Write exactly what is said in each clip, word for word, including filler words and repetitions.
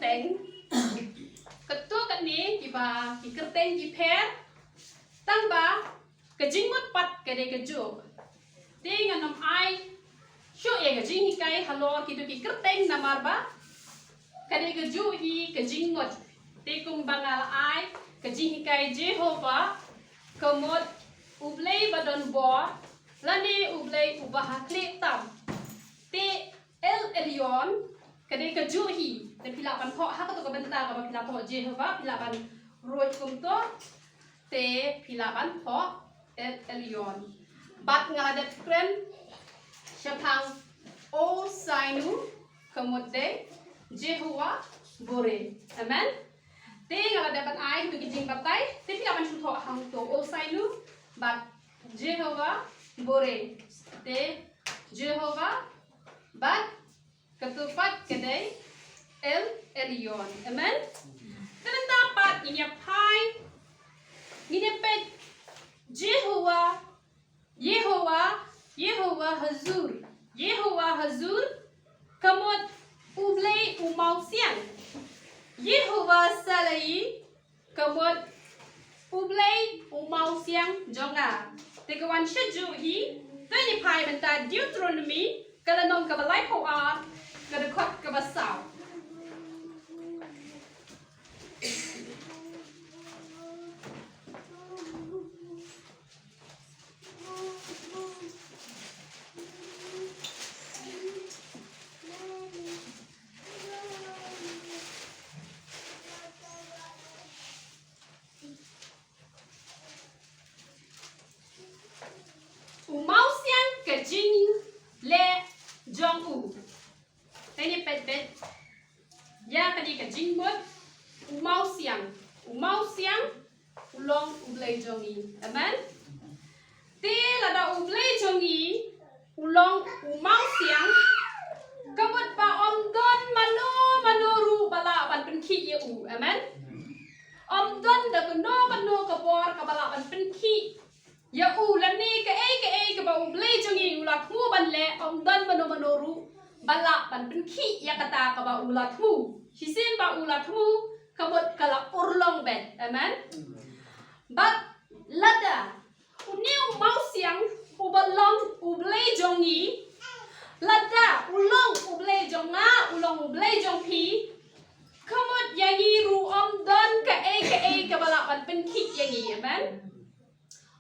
Teng. Katto katne kiba ki kyrteng ki pher. Tang ba ka jingmut pat ka dei kajuh. Te ngan ym ai shuh ïa ka jinghikai halor kito ki kyrteng namar ba ka dei kajuh hi ka jingmut. Te kumba nga la ai ka jinghikai Jehobah, ka mut U Blei ba don bor, lane U Blei uba ha khlieh tam. Te El Elyon, ka dei kajuh hi, te phi lah ban thoh ha kato ka bynta kaba phi la thoh Jehobah, phi lah ban ruh kumto, te phi lah ban thoh El Elyon. Bad nga la dep kren shaphang Hosanu, ka mut dei Jehobah Boreh. Amen. Te nga la dep ban ai tu ki jingbatai, te phi lah ban shu thoh hangto Hosanu bad Jehobah Boreh. Te Jehobah bad kato pat ka dei El Elyon. Amen. Te mynta pat ngin ïa phai, ngin ïa peit Jehobah, Jehobah, Jehobah Hazur. Jehobah Hazur, ka mut U Blei u mawsiang. Jehobah Salai, ka mut U Blei u mawsiang jong nga. Te ka wan shajuh hi, te ngi phai mynta Deuteronomy, ka lynnong kaba laiphew ar, ka dkhot kaba saw. U mawsiang ka jingleh jong u. Te ngi peit beit ïa kane ka jingmut u mawsiang. U mawsiang u long U Blei jong ngi. Amen. Te lada U Blei jong ngi u long u mawsiang, ka mut ba ym don mano mano ruh ba lah ban pynkhih ïa u. Amen. Ym don da kano kano ka bor kaba lah ban pynkhih ïa u, lane kaei kaei kaba U Blei jong ngi u la thmu ban leh, ym don mano mano ruh ba lah ban pynkhih ïa kata kaba u la thmu. Shisien ba u la thmu, ka mut ka la urlong beit. Amen. Bad lada une u mawsiang uba long U Blei jong ngi, lada u long U Blei jong nga, u long U Blei jong phi, ka mut ïa ngi ruh ym don kaei kaei kaba lah ban pynkhih ïa ngi. Amen.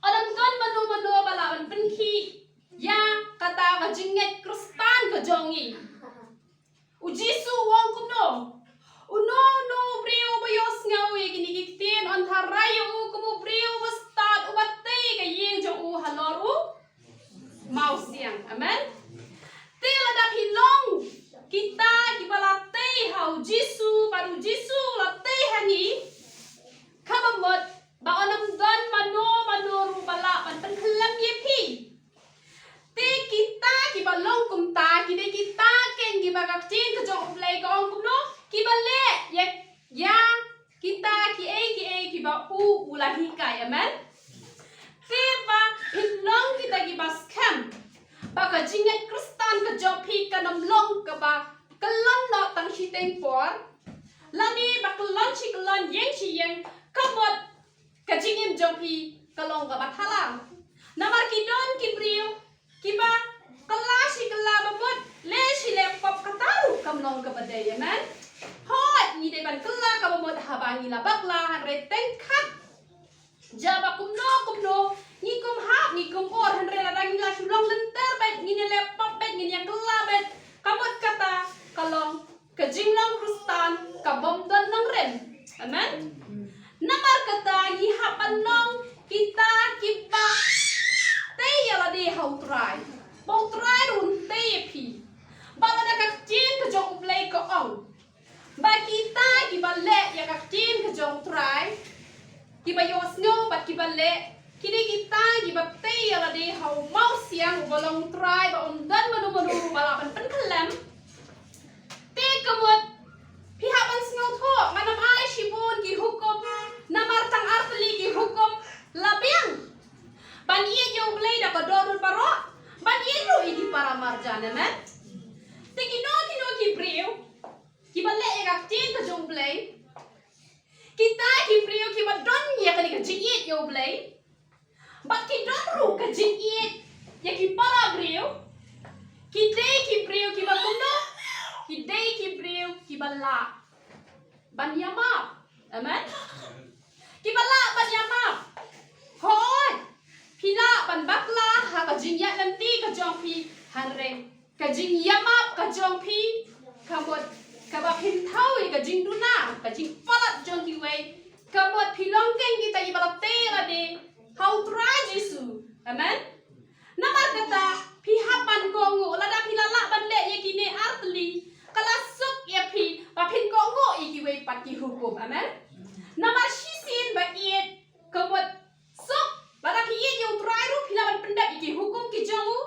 Ym don mano mano ba lah ban pynkhih ïa kata ka jingngeit Khristan ka jong ngi. U Jisu u ong kumno? Uno uno u briew uba ïohsngew ïa kine ki ktien yn tharai ïa u kum u briew uba stad uba tei ka ïing jong u halor u mawsiang. Amen. Te lada phi long kita kiba la tei ha u Jisu, bad u Jisu u la tei ha ngi, kaba mut ba ym don mano mano ruh ba lah ban pynkhlem ïa phi. Te kita kiba long kumta, ki dei kita keiñ kiba ka ktien ka jong U Blei ka ong kumno, kiba leh ïa, ïa kita kiei kiei kiba u u la hikai. Amen. Te ba phin long kita kiba skhem ba ka jingngeit Khristan ka jong phi kan ym long kaba kyllon noh tang shiteng por, lane ba kyllon shi kyllon, ïeng shi ïeng, ka mut ka jingim jong phi ka long kaba thala. Namar ki don ki briew kiba kylla shi kylla ba mut, leh shi leh pop, kata ruh kam long kaba dei. Amen. Hooid, ngi dei ban kylla kaba mut haba ngi la bakla, hynrei teng khat, jia ba kumno kumno, ngi kum hap ngi kum ur, hynrei lada ngi la shu long lynter beit, ngin ïa leh pop beit, ngin ïa kylla beit, ka mut kata ka long ka jinglong Khristan ka bym don nongrim. Amen. Namar kata ngi hap ban long kita kiba tei ïa lade ha U Trai, ba U Trai ruh un tei ïa phi. Ba lada ka ktien ka jong U Blei ka ong ba kita kiba leh ïa ka ktien ka jong U Trai, kiba ïohsngew bad kiba leh, ki dei kita kiba tei ïa lade ha u mawsiang uba long U Trai, ba ym don mano mano ruh ba lah ban pynkhlem. Te ka mut phi hap ban sngewthuh, ngan ym ai shibun ki hukum, namar tang artylli ki hukum la biang. Ban ïeit ïa U Blei da ka dohnud baroh, ban ïeit ruh ïa ki para marjan. Amen. Te kino kino ki briew kiba leh ïa ka ktien ka jong ïa U Blei. Bad ki don ruh ka jingïeit ïa ki para briew. Ki dei ki briew kiba kumno? Ki dei ki briew kiba lah ban ïamap. Amen. Kiba lah ban ïamap. Hooid, phi lah ban bakla ha ka jingïaid lynti ka jong phi, hynrei ka jingïamap ka jong phi, ka mut kaba phin thaw ïa ka jingduna, ka jingpalat jong kiwei, ka mut phi long kein kita kiba la tei lade ha U Trai Jisu. Amen. Namar kata, phi hap ban kohnguh, lada phi la lah ban leh ïa kine artylli, ka la suk ïa phi ba phin kohnguh ïa kiwei pat ki hukum. Amen. Namar shisien ba ïeit ka mut suk, lada phi ïeit ïa U Trai ruh phi lah ban pyndep ïa ki hukum ki jong u.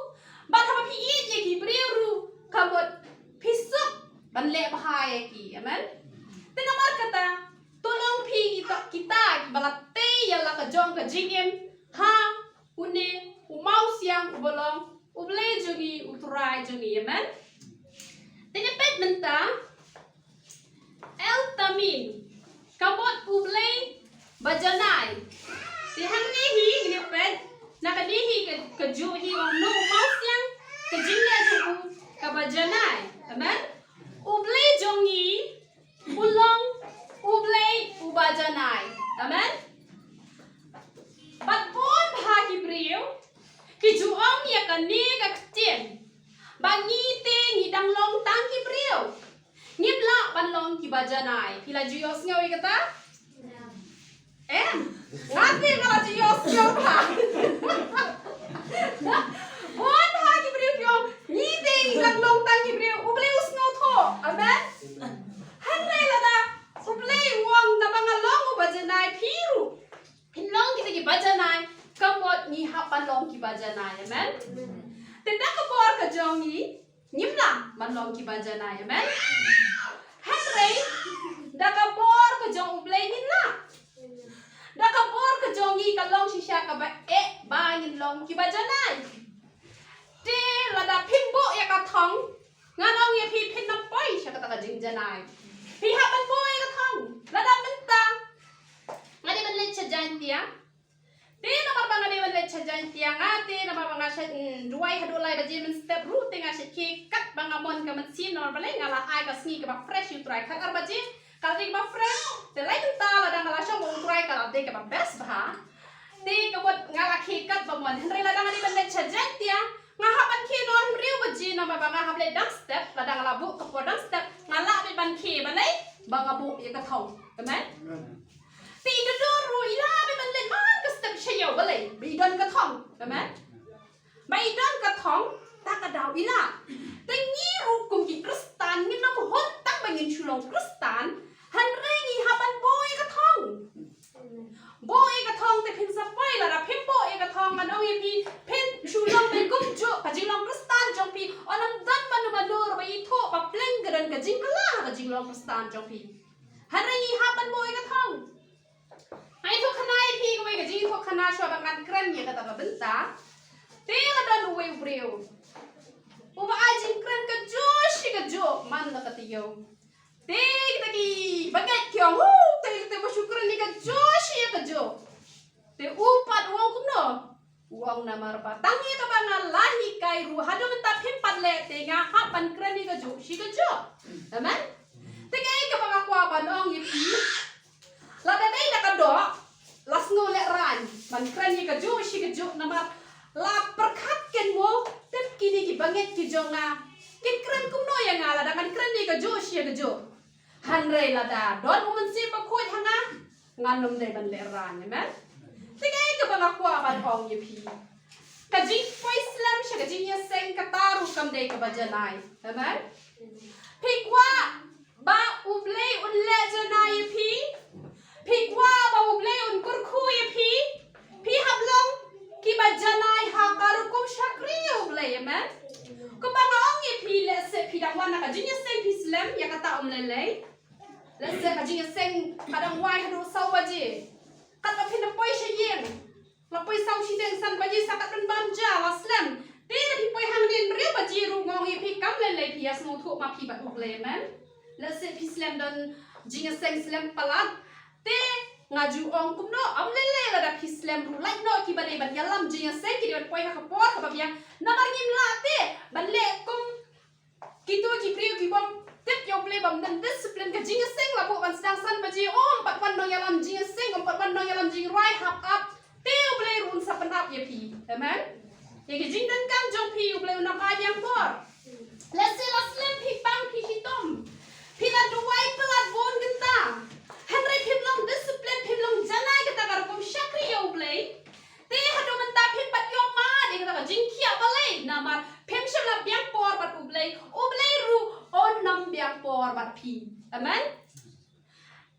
Bad haba phi ïeit ïa ki briew ruh, ka mut phi suk ban leh bha ïa ki. Amen. Te namar kata, to long phi kita, kita kiba la tei ïa la ka jong ka jingim ha une U Mawsiang uba long U Blei jong ngi, U Trai jong ngi. Amen. Te ngin peit mynta El Tamin, ka mut U Blei ba janai. Te hangne hi ngin ïa peit na kane hi ka, kajuh hi, ong, no U Mawsiang, ka jingleh jong u kaba janai. Amen. U Blei jong ngi u long U Blei uba janai. Amen. Bad bun bha ki briew ki ju ong ïa kane ka ktien ba ngi te ngi dang long tang ki briew, ngim lah ban long kiba janai. Phi la ju ïohsngew ïa kata? Em, nga te nga la ju ïohsngew bha. Bun bha ki briew ki ong, ngi te ngi dang long tang ki briew, U Blei u sngewthuh. Amen. Hynrei lada U Blei u ong naba nga long uba janai, phi ruh phin long kita kiba janai, ka mut ngi hap ban long kiba janai. Amen. Te da ka bor ka jong ngi, ngim lah ban long kiba janai. Amen. Hynrei da ka bor ka jong U Blei ngin lah. Da ka bor ka jong ngi ka long shisha kaba eh ba ngin long kiba janai. Te lada phim buh ïa ka thong, ngan ong ïa phi, phin ym poi sha kata ka jingjanai. Phi hap ban buh ïa ka thong. Lada mynta nga dei ban leit sha Jaintia, te namar ba nga dei ban leit sha Jaintia, nga te namar ba nga shait, mm, duwai haduh lai baje mynstep ruh, te nga shait khie katba nga mon ka mynsiem, namar balei? Nga la ai ka sngi kaba fresh ïa U Trai, khatar baje ka la dei kaba fresh. Te lai mynta lada nga la shong bad U Trai ka la dei kaba best bha. Te ka mut nga la khie katba mon. Hynrei lada nga dei ban leit sha Jaintia, nga hap ban khie noh hynriew baje, namar ba nga hap leit dang step. Lada nga la buh ka por dang step, nga lah beit ban khie, balei? Ba nga buh ïa ka thong. Amen. Te i Dodon ruh i lah beit ban leit man ka step sha ïew, balei? Ba i don ka thong. Amen. Ba i don ka thong, ta ka daw i lah. Te ngi ruh kum ki Khristan ngin ym hun tang ba ngin shu long Khristan, hynrei ngi hap ban buh ïa ka thong. Buh ïa ka thong, te phin sa poi, lada phim buh ïa ka thong, ngan ong ïa phi, phin shu long beit kumjuh. Ka jinglong Khristan jong phi yn ym don mano mano ruh ba ithuh ba pleng ka don ka jingkylla ha ka jinglong Khristan jong phi. Hynrei ngi hap ban buh ïa ka thong. Nga ïathuh khana ïa phi kawei ka jingïathuh khana shuwa ba ngan kren ïa kata ka bynta. Te la don uwei u briew uba ai jingkren kajuh shi kajuh man la ka taïew. Te kita kiba ngeit ki ong, "Hu, te, te ba shu kren ïa kajuh shi ïa kajuh." Te u pat u ong kumno? U ong, "Namar ba tang ïa kaba nga la hikai ruh haduh mynta phim pat leh, te nga hap ban kren ïa kajuh shi kajuh." Amen. Te kaei kaba nga kwah ban ong ïa phi, lada dei da ka doh, la sngew lehraiñ ban kren ïa kajuh shi kajuh, namar la pyrkhat ken mo, tip kine kiba ngeit ki jong nga kin kren kumno ïa nga lada ngan kren ïa kajuh shi kajuh. Hynrei lada don U Mynsiem Bakhuid ha nga, ngan ym dei ban lehraiñ. Amen. Te kaei kaba nga kwah ban ong ïa phi, ka jingpoi slem sha ka jingïaseng kata ruh kam dei kaba janai. Amen. Phi kwah ba U Blei un leh janai ïa phi? Phi kwah ba U Blei un kyrkhu ïa phi? Phi hap long kiba janai ha ka rukom shakri ïa U Blei. Amen. Kumba nga ong ïa phi, lehse phi dang wan na ka jingïaseng phi slem, ïa kata ym lei lei. Lehse ka jingïaseng ka dang wai haduh saw baje. Katba phin da poi sha ïing, la poi saw shiteng san baje, sa katba bam ja la slem. Te lada phi poi hangne hynriew baje ruh, nga ong ïa phi, kam lei lei, phi ïasngewthuh ma phi bad U Blei. Amen. Lehse phi slem, don jingïaseng slem palat. Te Nga ju ong kumno, ym lei lei lada phi slem ruh, lait noh kiba dei ban ïalam jingïaseng ki dei ban poi ha ka por kaba biang. Namar ngim lah te ban leh kum kito ki briew ki bym tip ïa U Blei, bym don discipline. Ka jingïaseng la buh ban sdang san baje, ym pat wan nongïalam jingïaseng, ym pat wan nongïalam jingrwai, hap ap. Te U Blei ruh un sa pynap ïa phi. Amen. Ïa ki jingdonkam jong phi U Blei un ym ai biang por. Lehse la slem phi pang phi shitom, phi la duwai palat bun kynta, hynrei phim long discipline, phim long janai kata ka rukom shakri ïa U Blei. Te haduh mynta phim pat ïoh mad ïa kata ka jingkhiah balei? Namar phim shym la biang por bad U Blei. U Blei ruh un ym biang por bad phi. Amen.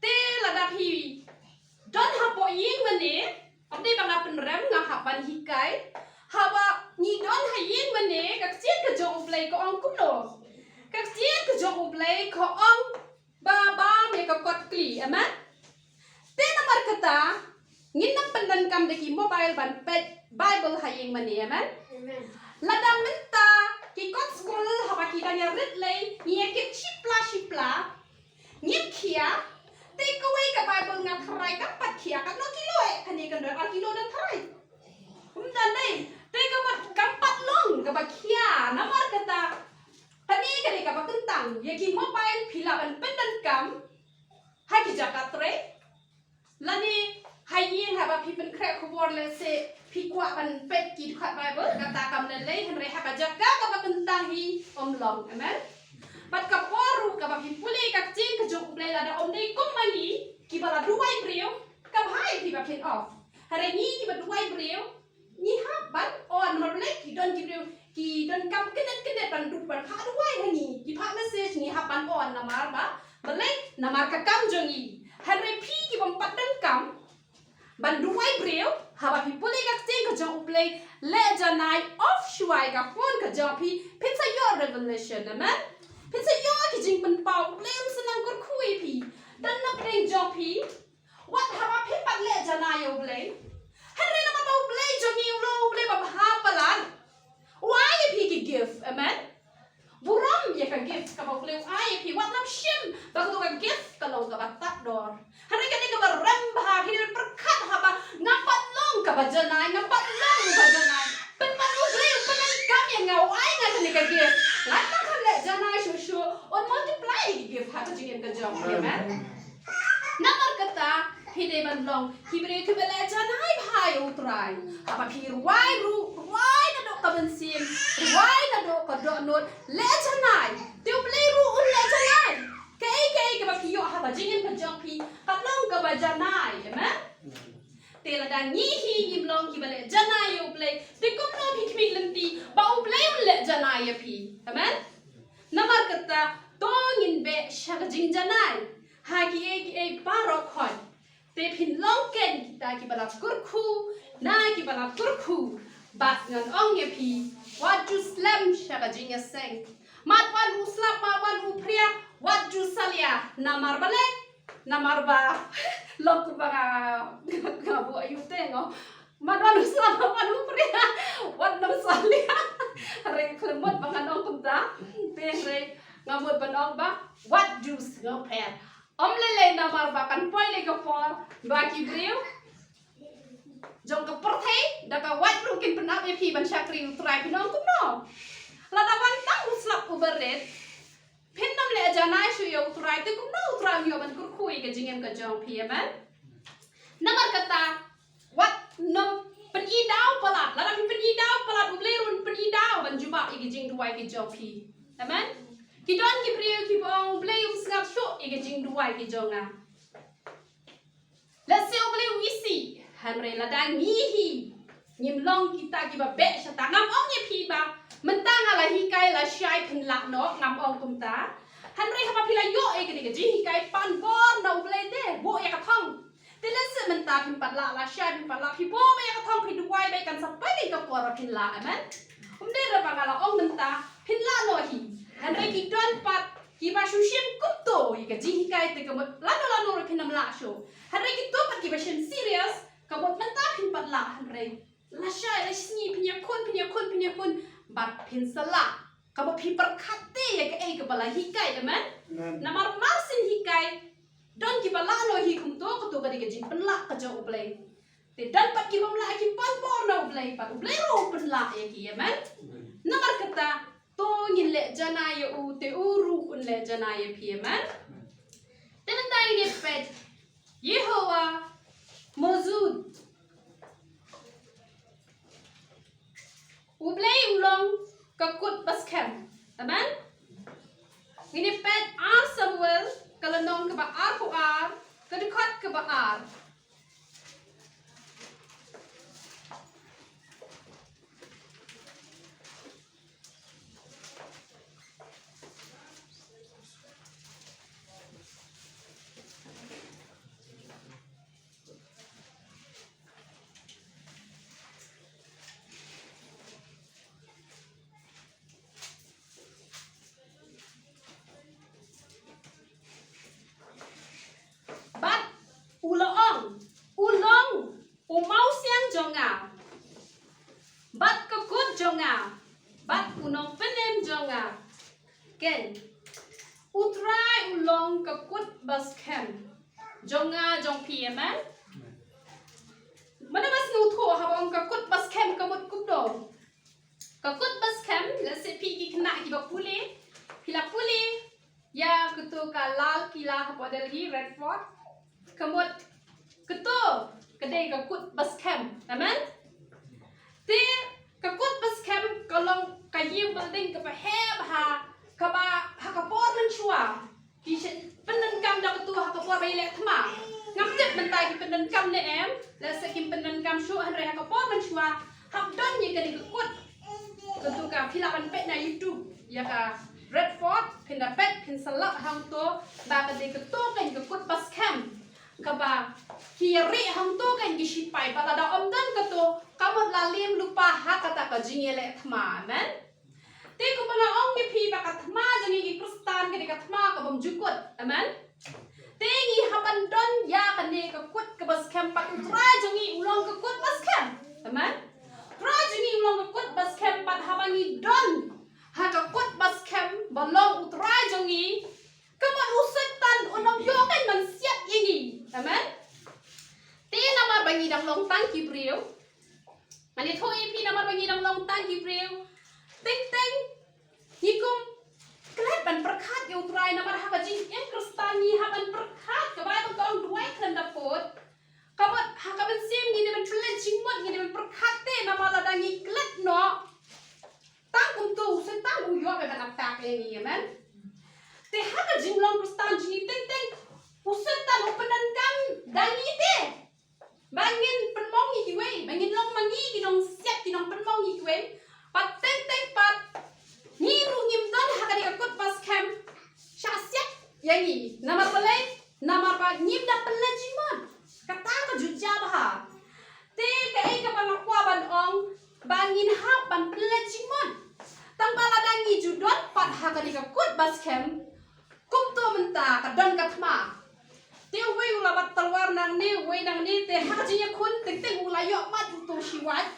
Te lada phi don hapoh ïing mane, ym dei ba nga pynrem, nga hap ban hikai. Haba ngi don ha ïing mane, ka ktien ka jong U Blei ka ong kumno? Ka ktien ka jong U Blei ka ong ba bam ïa ka kot kli, amen. Te namar kata ngin nang pyndonkam da ki mobile ban peit Bible ha ïing mane, amen. Amen. Lada mynta ki kot skul haba ki dang ïa rit lei, ngi ïa kit shipla shipla, ngim khia. Te kawei ka Bible nga tharai kam pat khia, katno kilo eh kane, kan don ar kilo dang tharai. Ym don dei. Te ka mut kam pat long kaba khia, namar kata kane ka dei kaba kyntang. Ïa ki mobile phi lah ban pyndonkam ha ki jaka trei, lane ha ïing haba phi pynkhreh khubor, lehse phi kwah ban peit ki dkhot Bible, kata kam lei lei, hynrei ha ka jaka kaba kyntang hi ym long. Amen. Bad ka por ruh kaba phi pule ka ktien ka jong U Blei, lada ym dei kum ma ngi kiba la duwai briew, ka bha ïa phi ba phin off. Hynrei ngi kiba duwai briew, ngi hap ban on, namar balei? Ki don ki briew ki donkam kynnet kynnet ban du, ban phah duwai ha ngi, ki phah message, ngi hap ban on namar ba balei? Namar ka kam jong ngi. Hynrei phi ki bym pat donkam ban duwai briew, haba phi pule ka ktien ka jong U Blei, leh janai, off shuwa ïa ka phone ka jong phi, phin sa ïoh revelation, amen. Phin sa ïoh ki jingpynpaw, U Blei un sa nang kyrkhu ïa phi. Don na pdeng jong phi, wat haba phi pat leh janai ïa U Blei. Hynrei namar ba U Blei jong ngi u long U Blei ba bha palat, u ai ïa phi ki gift, amen. Burom ïa ka gift kaba U Blei u ai ïa phi, wat nym shim ba kato ka gift ka long kaba tad dor. Hynrei kane kaba rem bha, phi dei ban pyrkhat haba ngam pat long kaba janai, ngam pat long uba janai. Pynban U Blei u pyndonkam ïa nga, u ai nga kane ka gift. Lada ngam leh janai shuh shuh, un multiply ïa ki gift ha ka jingim ka jong phi, amen. Namar kata phi dei ban long ki briew kiba leh janai bha ïa U Trai. Haba phi rwai ruh, rwai naduh ka mynsiem, rwai naduh ka dohnud, leh janai. Te U Blei ruh un leh janai. Kaei kaei kaba phi ïoh ha ka jingim ka jong phi, kan long kaba janai, amen. Te lada ngi hi ngim long kiba leh janai ïa U Blei, te kumno phi khmih lynti ba U Blei un leh janai ïa phi? Amen. Namar kata to ngin beh sha ka jingjanai ha kiei kiei baroh khoit. Te phin long kein kita kiba la kyrkhu na kiba la kyrkhu. Bad ngan ong ïa phi, wat ju slem sha ka jingïaseng. Mat wan u slap, mat wan u phria, wat ju salia. Namar balei? Namar ba long kumba nga, nga buh ayu te ngo. Mat wan u slap, mat wan u phria, wat nym salia. Hynrei khlem mut ba ngan ong kumta, te hynrei nga mut ban ong ba wat ju sngewpher. Ym lei lei namar ba kan poi lei ka por ba ki briew jong ka pyrthei da ka wait ruh kin pynap ïa phi ban shakri U Trai, phin ong kumno? Lada wan tang u slap uba rit, phin nym leh janai shuh ïa U Trai, te kumno U Trai un ïoh ban kyrkhu ïa ka jingim ka jong phi, amen? Namar kata wat nym pyni daw palat, lada phi pyni daw palat U Blei ruh un pyni daw ban jubab ïa ki jingduwai ki jong phi. Amen. Ki don ki briew kiba ong U Blei um sngap shuh ïa ki jingduwai ki jong nga. Lehse U Blei u isih, hynrei lada ngi hi ngim long kita kiba beh shata. Ngam ong ïa phi ba mynta nga la hikai lashai phin lah noh, ngam ong kumta. Hynrei haba phi la ïoh ïa kane ka jinghikai, pan bor na U Blei te, buh ïa ka thong. Te lehse mynta phim pat lah lashai, phim pat lah, phi buh ïa ka thong, phi duwai ba kan sa poi ka por ba phin lah, amen. Um dei re ba nga la ong mynta phin lah noh hi. Hynrei ki don pat kiba shu shim kumto ïa ka jinghikai te ka mut lano lano ruh phin ym lah shuh. Hynrei kito pat kiba shim serious, ka mut mynta phin pat lah, hynrei lashai lashisngi phin ïakhun, phin ïakhun, phin ïakhun bad phin sa lah. Ka mut phi pyrkhat te ïa kaei kaba la hikai, amen. Amen. Namar mar syn hikai Don kiba lah noh hi kumto, kato ka dei ka jingpynlah ka jong U Blei. Te don pat ki bym lah, ki pan por na U Blei pat, U Blei ruh u pynlah ïa ki, amen. Namar kata to ngin leh janai ïa u, te u ruh un leh janai ïa phi, amen. Te mynta ngin ïa peit Yehovah Mozud. U Blei u long ka kut ba skhem. Amen. Ngin ïa peit Ar Samuel ka lynnong kaba arphew ar, ka dkhot kaba ar. Bad u la ong, u long u mawsiang jong nga, bad ka kut jong nga, bad u nongpynim jong nga. Ken, U Trai u long ka kut ba skhem jong nga, jong phi, amen. Mano ba sngewthuh haba ong ka kut ba skhem, ka mut kumno? Ka kut ba skhem, lehse phi ki khynnah kiba pule, phi la pule ïa kato ka Lal Kila hapoh Delhi, Red Fort. Ka mut kato ka dei ka kut ba skhem. Amen. Te ka kut ba skhem ka long ka ïing building kaba heh bha, kaba ha ka por mynshuwa ki shu pyndonkam da kato ha ka por ba ïaleh thma. Ngam tip mynta ki pyndonkam ne em, lehse kim pyndonkam shuh, hynrei ha ka por mynshuwa hap don ïa kane ka kut. Kato ka phi lah ban peit na YouTube ïa ka Red Fort, phin da peit, phin sa lap hangto ba ka dei kato kane ka kut ba skhem kaba ki ïa rieh hangto kane ki shipai, ba lada ym don kato ka mut la lem lypa ha kata ka jingïaleh thma. Amen. Te kumba nga ong ïa phi ba ka thma jong ngi ki Khristan ka dei ka thma ka bym ju kut. Amen. Te ngi hap ban don ïa kane ka kut kaba skhem, pat U Trai jong ngi u long ka kut ba skhem. Amen. U Trai jong ngi u long ka kut ba skhem, pat haba ngi don ha ka kut ba skhem ba long U Trai jong ngi, ka mut u Soitan un ym ïoh kan ban siat ïa ngi. Amen. Te namar ba ngi dang long tang ki briew, ngan ïathuh ïa phi, namar ba ngi dang long tang ki briew, teng teng ngi kum klet ban pyrkhat ïa U Trai, namar ha ka jingim Khristan ngi hap ban pyrkhat, ka Baibl ka ong duwai khlem da pud. Ka mut ha ka mynsiem ngi dei ban pynleit jingmut, ngi dei ban pyrkhat te, namar lada ngi klet noh, tang kumto u Soitan u ïoh ban attack ïa ngi, amen. Te ha ka jinglong Khristan jong ngi teng teng u Soitan u pyndonkam da ngi te ba ngin pynmong ïa kiwei, ba ngin long ma ngi ki nongsiat, ki nongpynmong ïa kiwei. Pat teng teng pat ngi ruh ngim don ha kane ka kut ba skhem, shah siat ïa ngi. Namar balei? Namar ba ngim da pynleit jingmut. Kata ka ju jia bha. Te kaei kaba nga kwah ban ong, ba ngin hap ban pynleit jingmut. Tang ba lada ngi ju don pat ha kane ka kut ba skhem, kumto mynta ka don ka thma. Te uwei u la bat talwar nangne, uwei nangne, te ha ka jingïakhun teng teng u la ïoh mat uto shi wait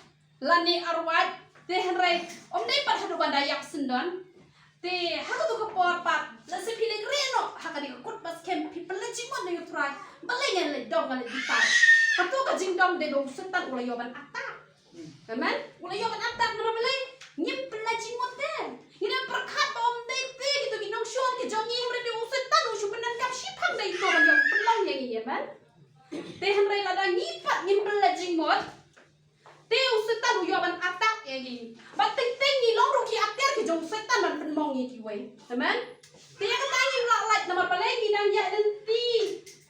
lane ar wait. Te hynrei ym dei pat haduh ban da ïap syndon. Te ha kato ka por pat, lehse phi leit rieh noh ha kane ka kut ba skhem, phi pynleit jingmut na U Trai, balei ngan leit dom, ngan leit bitar? Kato ka jingdom dei ba u Soitan u la ïoh ban attack. Amen. U la ïoh ban attack namar balei? Ngim pynleit jingmut te. Ngi dang pyrkhat ba ym dei te kito ki nongshun ki jong ngi, hynrei dei u Soitan u shu pyndonkam shiphang, dei to ban ïoh pynlong ïa ngi. Amen. Te hynrei lada ngi pat ngim pynleit jingmut, te u Soitan u ïoh ban attack ïa ngi. Bad teng teng ngi long ruh ki atiar ki jong u Soitan ban pynmong ïa kiwei. Amen. Te ïa kata ngim lah lait, namar balei? Ngi dang ïaid lynti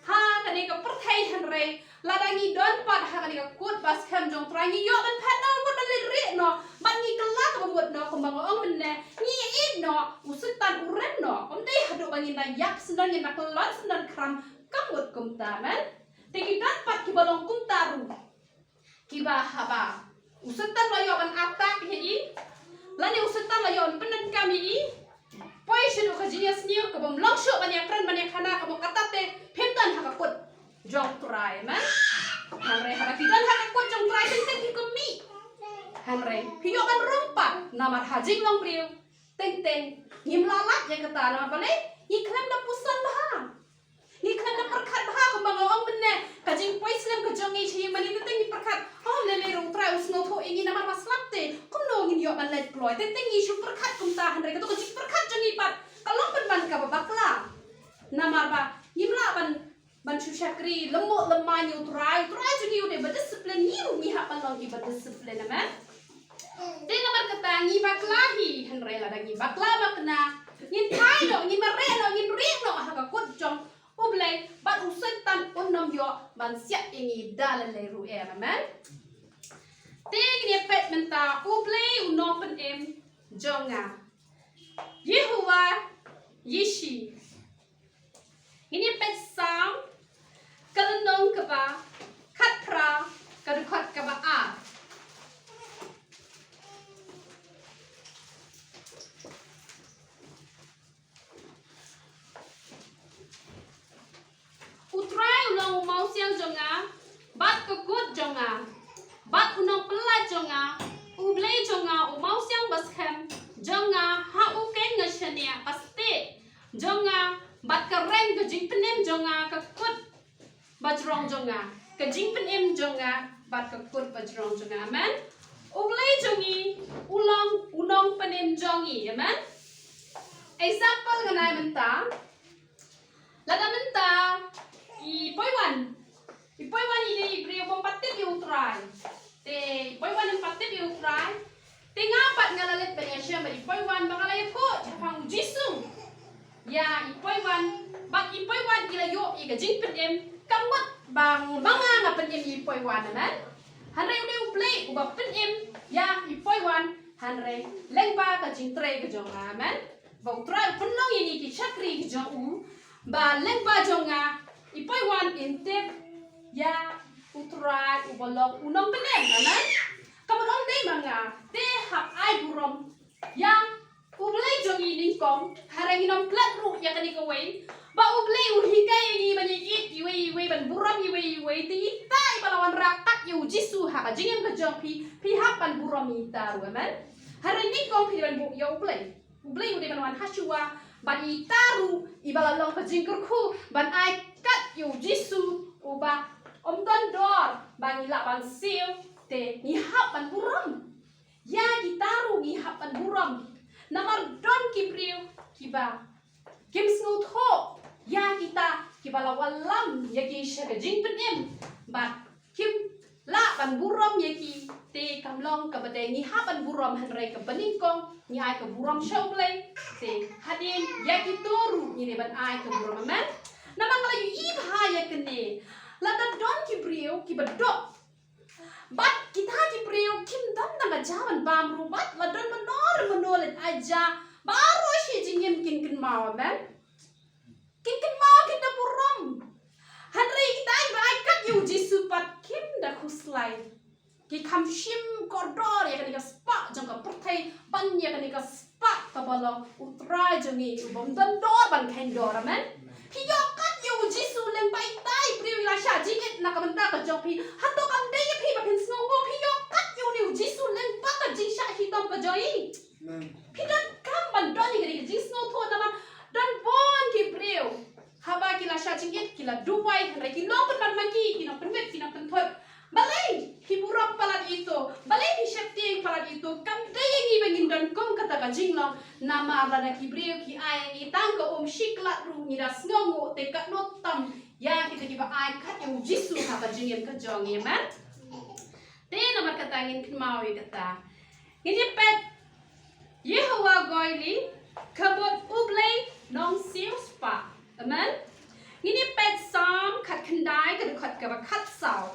ha kane ka pyrthei, hynrei lada ngi don pat ha kane ka kut ba skhem jong U Trai, ngi ïoh ban phet noh, mut ban leit rieh noh, bad ngi kylla kaba mut noh, kumba nga ong mynne, ngi ïeit noh, u Soitan u rem noh. Ym dei haduh ba ngin da ïap syndon, ngin da kyllon syndon khram, kam mut kumta, amen. Te ngi don pat kiba long kumta ruh, kiba haba u Soitan la ïoh ban attack ïa i, lane u Soitan la ïoh ban pyndonkam ïa i, poi shaduh ka jingïasniew, ka bym long shuh ban ïakren ban ïakhana, ka mut kata te phim don ha ka kut jong U Trai, amen. Hynrei haba phi don ha ka kut jong U Trai, teng teng phi khmih. Hynrei phi ïoh ban rung pat, namar ha jinglong briew teng teng ngim lah lait ïa kata, namar balei? Ngi khlem da pyrshang bha. Ngi khlem da pyrkhat shu shakri lem bok lem mai ïa u Trai, u Trai jong ngi u dei ba discipline, ngi ruh ngi hap ban long kiba discipline, amen. Te namar kata ngi bakla hi, hynrei lada ngi bakla bakla, ngin thait noh, ngin mareh noh, ngin rieh noh ha ka kut jong U Blei, bad u Soitan un ym ïoh ban siat ïa ngi da lei lei ruh em, amen. Te ngin ïa peit mynta, U Blei u nongpynim jong nga. Jehobah Jireh. Ngin ïa peit Salm, ka lynnong kaba khatphra, ka dkhot kaba ar. U Trai u long u mawsiang jong nga, bad ka kut jong nga, bad u nongpyllait jong nga, U Blei jong nga, u mawsiang baskhem jong nga, ha u keiñ nga shaniah, ka stieh jong nga, bad ka reng ka jingpynim jong nga, ka kut bajrong jong nga, ka jingpynim jong nga, bad ka kut bajrong jong nga. Amen. U Blei jong ngi u long u nongpynim jong ngi. Amen. Example ngan ai mynta. Lada mynta i Poiwan, i Poiwan i dei i briew bym pat tip ïa u Trai. Te i Poiwan ym pat tip ïa u Trai. Te nga pat nga la leit ban ïashem bad i Poiwan ba nga la ïathuh shaphang u Jisu ïa i Poiwan, bad i Poiwan i la ïoh ïa ka jingpynim, ka mut ba nga, ba nga nga pynim ïa i Poiwan, amen. Hynrei u dei U Blei uba pynim ïa i Poiwan, hynrei lyngba ka jingtrei ka jong nga, amen. Ba u Trai u pynlong ïa ngi ki shakri ki jong u, ba lyngba jong nga i Poiwan in tip ïa u Trai uba long u nongpynim, amen. Ka mut ym dei ma nga, te hap ai burom ïa U Blei jong ngi nyngkong, hynrei ngin ym klet ruh ïa kane kawei. Ba U Blei u hikai ïa ngi ban ïa ïeit iwei iwei, ban burom iwei iwei, te ita iba la wanrah kat ïa u Jisu ha ka jingim ka jong phi, phi hap ban burom ïa ita ruh, amen. Hynrei nyngkong phi ban buh ïa U Blei. U Blei u dei ban wan ha shuwa, bad ita ruh iba la long ka jingkyrkhu ban ai kat ïa u Jisu uba ym don dor ba ngi lah ban siew, te ngi hap ban burom. Ïa kita ruh ngi hap ban burom. Namar don ki briew kiba kim sngewthuh ïa kita kiba la wallam ïa ki sha ka jingpynim, bad kim lah ban burom ïa ki, te kam long kaba dei ngi hap ban burom, hynrei kaba nyngkong ngi ai ka burom sha U Blei. Te hadien ïa kito ruh ngi dei ban ai ka burom, amen. Namar nga la ïohi bha ïa kane, lada don ki briew kiba duk, bad kita ki briew kim don tang ka ja ban bam ruh, bad la don mano re mano leit ai ja, baroh shi jingim kin kynmaw, amen. Kin kynmaw, kin da burom. Hynrei kita kiba ai kat ïa u Jisu pat kim da khuslai. Ki kham shim kordor ïa kane ka spah jong ka pyrthei ban ïa kane ka spah kaba long u Trai jong ngi uba ym don dor ban kheiñ dor, amen. Phi ïoh kat ïa u Jisu lyngba ita i briew i la shah jingit na ka bynta ka jong phi. Hato kam dei ïa phi ba phin sngewnguh? Phi ïoh kat ïa une u Jisu lyngba ka jingshah shitom ka jong i. Phi donkam ban don ïa kane ka jingsngewthuh namar don bun ki briew haba ki la shah jingit ki la duwai, hynrei ki nongpynban ma ki, ki nongpynbit, ki nongpynthut. Balei phi burom palat ito? Balei phi sheptieng palat ito? Kam dei ïa ngi ba ngin don kum kata ka jinglong, namar lada ki briew ki ai ïa ngi tang ka um shi klat ruh ngi da sngewnguh, te katno tam ïa kita kiba ai kat ïa u Jisu ha ka jingim ka jong ngi, amen. Te namar kata ngin kynmaw ïa kata. Ngin ïa peit Jehobah Jireh, ka mut U Blei nongsiewspah. Amen. Ngin ïa peit Salm khatkhyndai, ka dkhot kaba khatsaw.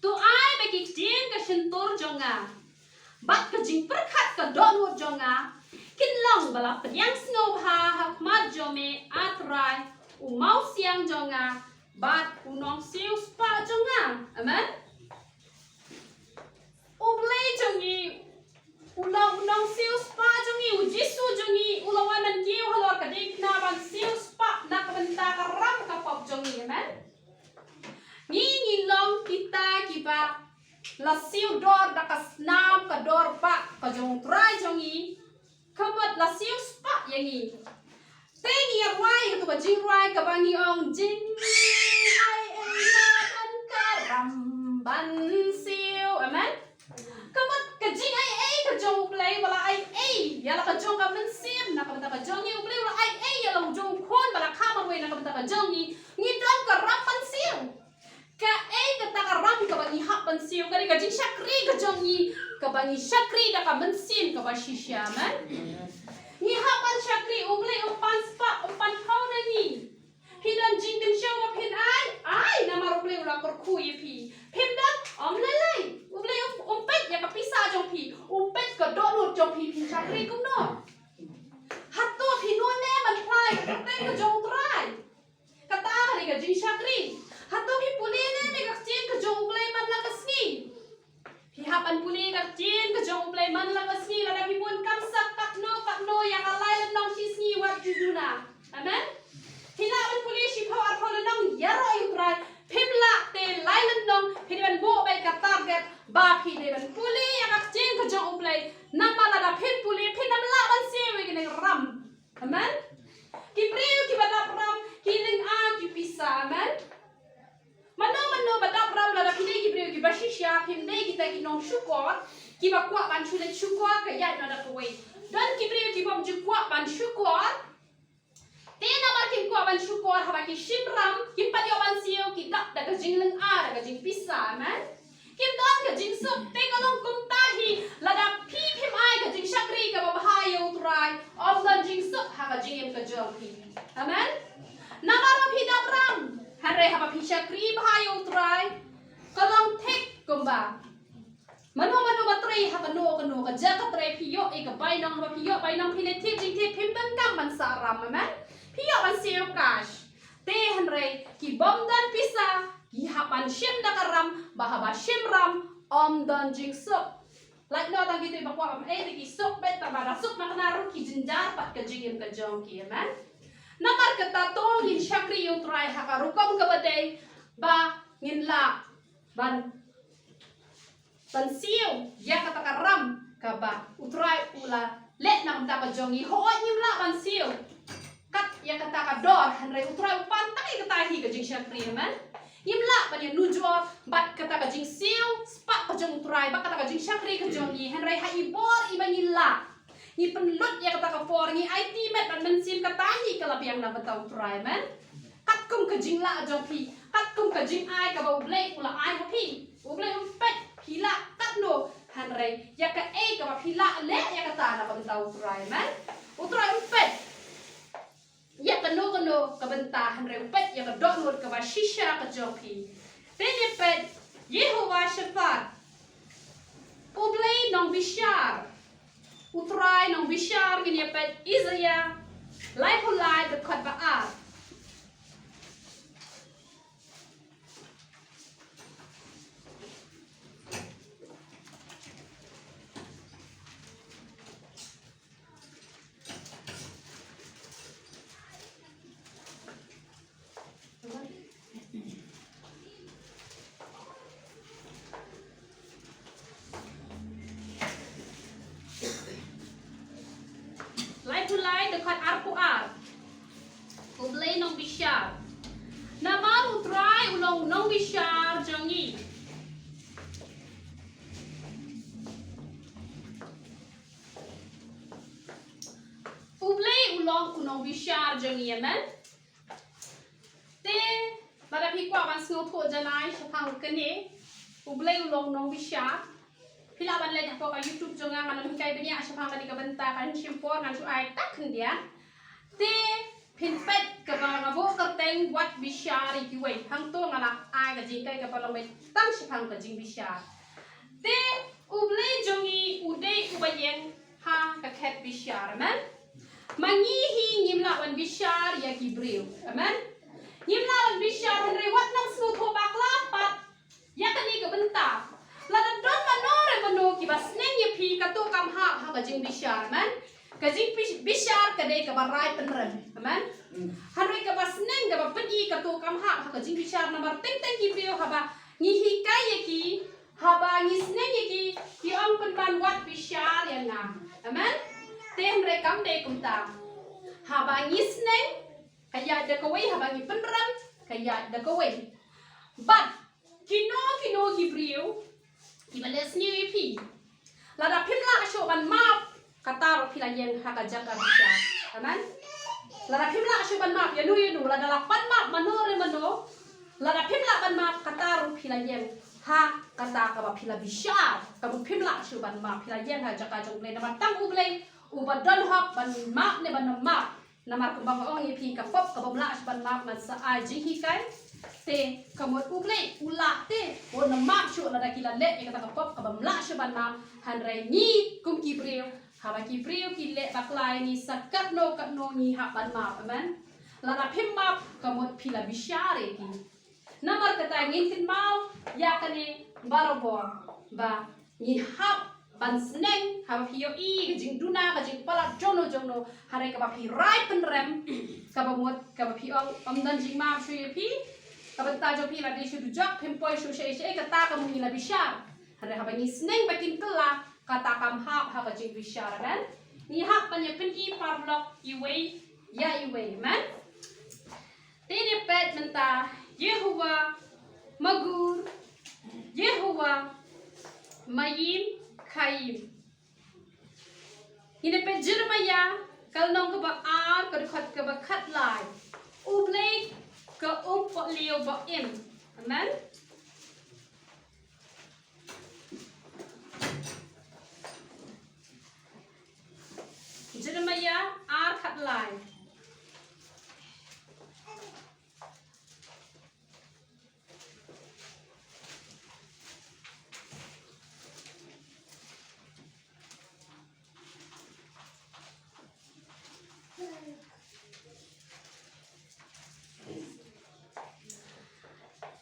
To ai ba ki ktien ka shyntur jong nga bad ka jingpyrkhat ka dohnud jong nga kin long ba la pdiang sngewbha ha khmat jong me, A Trai, u mawsiang jong nga bad u nongsiewspah jong nga. Amen. U Blei jong ngi u long u nongsiewspah jong ngi, u Jisu jong ngi u la wan ban kiew halor ka diengphna ban siewspah na ka bynta ka ram ka pop jong ngi. Amen. Ngi ngi long kita kiba la siew dor da ka snam ka dor ba ka jong u Trai jong ngi. Ka mut la siewspah ïa ngi. Te ngi ïa rwai ïa katu ka jingrwai kaba ngi ong, jingaiei na don ka ram ban siew. Amen. Ka mut ka jingaiei ka jong U Blei, u la aiei ïa la ka jong ka mynsiem, na ka bynta ka jong ngi, U Blei u la aiei ïa la u jong Ngi shakri da ka mynsiem kaba shisha, amen. Ngi hap ban shakri, U Blei um pan spah, um pan phew na ngi. Phi don jingkynshew ba phin ai, ai, namar U Blei u la kyrkhu ïa phi. Phim don, ym lei lei. U Blei um, um peit ïa ka pisa jong phi, um peit ka dohnud jong phi, phin shakri kumno. Hato phi nud ne ban phla ïa ka kyrteng ka jong U Trai? Kata ka dei ka jingshakri. Hato phi pule ne ïa ka ktien ka jong U Blei man la ka sngi? Phi hap ban pule ka ktien ka jong U Blei man la ka sngi, lada phi bun kam sak katno katno ïa ka lai lynnong shi sngi wat ju duna. Amen. Phi lah ban pule shiphew arphew lynnong ïaroh ïa U Trai. Phim lah te lai lynnong phi dei ban buh beit ka target ba phi dei ban pule ïa ka ktien ka jong U Blei. Namar lada phin pule phin ym lah ban siew ïa kane ka ram. Amen. Ki briew kiba dap ram ki lynga ki pisa. Amen. Mano mano ba dap ram, lada phi dei ki briew kiba shisha, phim dei kita ki nongshukor kiba kwah ban shu leit shukor ka ïaid noh da kawei. Don ki briew kibym ju kwah ban shukor. Te namar kim kwah ban shukor, haba ki shim ram kim pat ïoh ban siew, ki dap da ka jinglynga, da ka jingpisa. Amen. Kim don ka jingsuk. Te ka long kumta hi, lada phi phim ai ka jingshakri kaba bha ïa U Trai, ym don jingsuk ha ka jingim ka jong phi. Amen. Namar ba phi dap ram, hynrei haba phi shakri bha ïa U Trai, ka long thik kumba mano mano ba trei ha kano kano ka jaka trei, phi ïoh ïa ka bainong, haba phi ïoh bainong phi leit thied jingthied, phim donkam ban sah ram. Amen. Phi ïoh ban siew cash. Te hynrei kibym don pisa ki hap ban shim da ka ram, ba haba shim ram ym don jingsuk. Lait noh tang kito ba kwah ym ei te ki suk beit, tang ba da suk na kane ruh ki jynjar pat ka jingim ka jong ki. Amen. Namar kata to ngin shakri ïa U Trai ha ka rukom kaba dei, ba ngin lah ban ban siew ïa kata ka ram kaba U Trai u la leh na ka bynta ka jong ngi. Hooid ngim lah ban siew kat ïa kata ka dor, hynrei U Trai u pan tang ïa kata hi ka jingshakri. Amen. Ngim lah ban ïanujor bad kata ka jingsiew spah ka jong U Trai, bad kata ka jingshakri ka jong ngi, hynrei ha i bor iba ngi lah, ngi pynlut ïa kata ka por, ngi aiti met bad mynsiem, kata hi ka la biang na bynta U Trai. Amen. Katkum ka jinglah jong phi, katkum ka jingai kaba U Blei u la ai ha phi. U Blei um peit phi lah katno, hynrei ïa kaei kaba phi lah leh ïa kata na ka bynta U Trai. Amen. U Trai um peit ïa kano kano ka bynta, hynrei u peit ïa ka dohnud kaba shisha ka jong phi. Te ngin ïa peit Jehobah Shaphat, U Blei nongbishar. U Trai nongbishar, ngin ïa peit Isaïah laiphew lai, dkhot ba ar. Laiphew lai, dkhot arphew ar. U Blei nongbishar. Namar U Trai u long u nongbishar jong ngi. U Blei u long u nongbishar jong ngi. Amen. Te lada phi kwah ban sngewthuh janai shaphang kane, U Blei u long nongbishar, phi lah ban leit hapoh ka YouTube jong nga, ngan ym hikai bniah shaphang kane ka bynta, kan shim por, ngan shu ai tang khyndiat. Te phin peit kaba nga buh kyrteng Wat Bishar ïa Kiwei. Hangto nga la ai ka jinghikai kaba long beit tang shaphang ka jingbishar. Te U Blei jong ngi u dei uba ïeng ha ka khet bishar. Amen. Ma ngi hi ngim lah ban bishar ïa ki briew. Amen. Ngim lah ban bishar, hynrei wat nang sngewthuh bakla pat ïa kane ka bynta. Lada don mano re mano kiba sneng ïa phi, kato kam hap ha ka jingbishar. Amen. Ka jingbish-, bishar ka dei kaba rai pynrem. Amen. Hynrei kaba sneng kaba pyni, kato kam hap ha ka jingbishar. Namar teng teng ki briew haba ngi hikai ïa ki, haba ngi sneng ïa ki, ki ong, pynban wat bishar ïa nga. Amen. Te hynrei kam dei kumta. Haba ngi sneng, ka ïaid da kawei, haba ngi pynrem, ka ïaid da kawei. Bad kino kino ki briew kiba leh sniew ïa phi, lada phim lah shuh ban map, kata ruh phi la ïeng ha ka jaka bishar. Amen. Lada phim lah shuh ban map ïa no ïa no, lada la pan map mano re mano, lada phim lah ban map, kata ruh phi la ïeng ha kata kaba phi la bishar, kaba phim lah shuh ban map, phi la ïeng ha jaka jong U Blei, namar tang U Blei uba don hok ban map ne ban map. Namar kumba nga ong ïa phi, ka pop kaba ym lah shuh ban map ngan sa ai jinghikai. Te ka mut U Blei u lah te un map shuh lada ki la leh ïa kata ka pop kaba ym lah shuh ban map. Hynrei ngi kum ki briew, haba ki briew ki leh bakla ïa ngi sa katno katno ngi hap ban map, amen. Lada phim map ka mut phi la bishar ïa ki. Namar kata ngin kynmaw ïa kane barabor ba ngi hap ban sneng haba phi ïohi ka jingduna, ka jingpalat jongno jongno, hynrei kaba phi rai pynrem, kaba mut kaba phi ong ym don jingmap shuh ïa phi, ka bynta jong phi la dei shu dujok, phim poi shuh shaei shaei, kata ka mut ngi la bishar. Hynrei haba ngi sneng ba kin kylla, kata kam hap ha ka jingbishar, amen. Ngi hap ban ïa pyni paralok iwei ïa iwei, amen. Te ngi peit mynta Jehobah Magur, Jehobah Mayim Kayim. Ngi peit Jeremiah ka lynnong kaba ar, ka dkhot kaba khatlai. U Blei ka um pohliew ba im. Amen. Jeremiah ar khatlai.